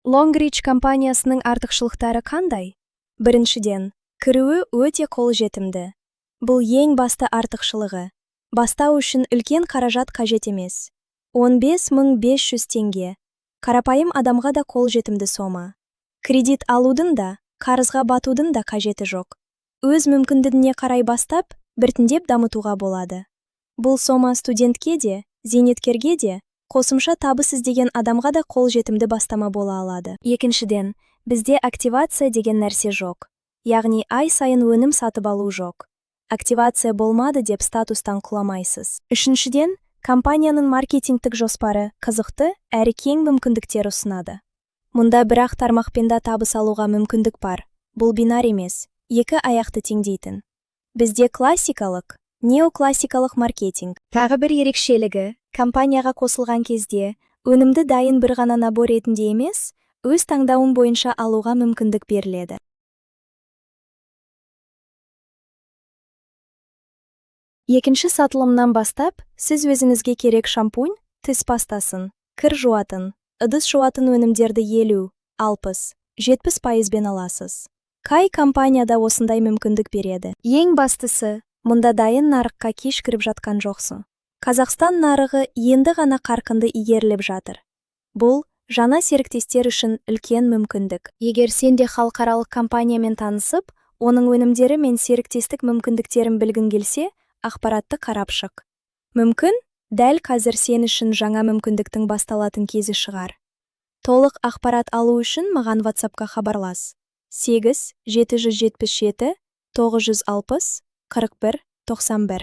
Longrich компаниясының артықшылықтары қандай? Біріншіден, кіруі өте қолжетімді. Бұл ең басты артықшылығы. Бастау үшін үлкен қаражат қажет емес. 15 500 теңге. Қарапайым адамға да қолжетімді сома. Кредит алудың да, қарызға батудың да қажеті жоқ. Өз мүмкіндігіне қарай бастап, біртіндеп дамытуға болады. Бұл сома студентке де, зейнеткерге де, қосымша табыс іздеген адамға да қолжетімді бастама бола алады. Екіншіден, бізде активация деген нәрсе жоқ. Яғни ай сайын өнім сатып алу жоқ. Активация болмады деп статустан құламайсыз. Үшіншіден, компанияның маркетингтік жоспары қызықты әрі кең мүмкіндіктер ұсынады. Мұнда бір-ақ тармақпен да табыс алуға мүмкіндік бар. Бұл бинар емес, екі аяқты теңдейтін. Бізде классикалық, неоклассикалық маркетинг. Тағы бір ерекшелігі: компанияға қосылған кезде өнімді дайын бір ғана набор ретінде емес, өз таңдауың бойынша алуға мүмкіндік беріледі. Екінші сатылымнан бастап, сіз өзіңізге керек шампунь, тіс пастасын, кір жуатын, ыдыс жуатын өнімдерді 50, 60, 70 пайызбен аласыз. Қай компанияда осындай мүмкіндік береді? Ең бастысы, мұнда дайын нарыққа кеш кіріп жатқан жоқсың. Қазақстан нарығы енді ғана қарқынды игеріліп жатыр. Бұл жаңа серіктестер үшін үлкен мүмкіндік. Егер сен де халықаралық компаниямен танысып, оның өнімдері мен серіктестік мүмкіндіктерін білгің келсе, ақпаратты қарап шық. Мүмкін, дәл қазір сен үшін жаңа мүмкіндіктің басталатын кезі шығар. Толық ақпарат алу үшін маған WhatsAppқа хабарлас. 8 777 960 41 91.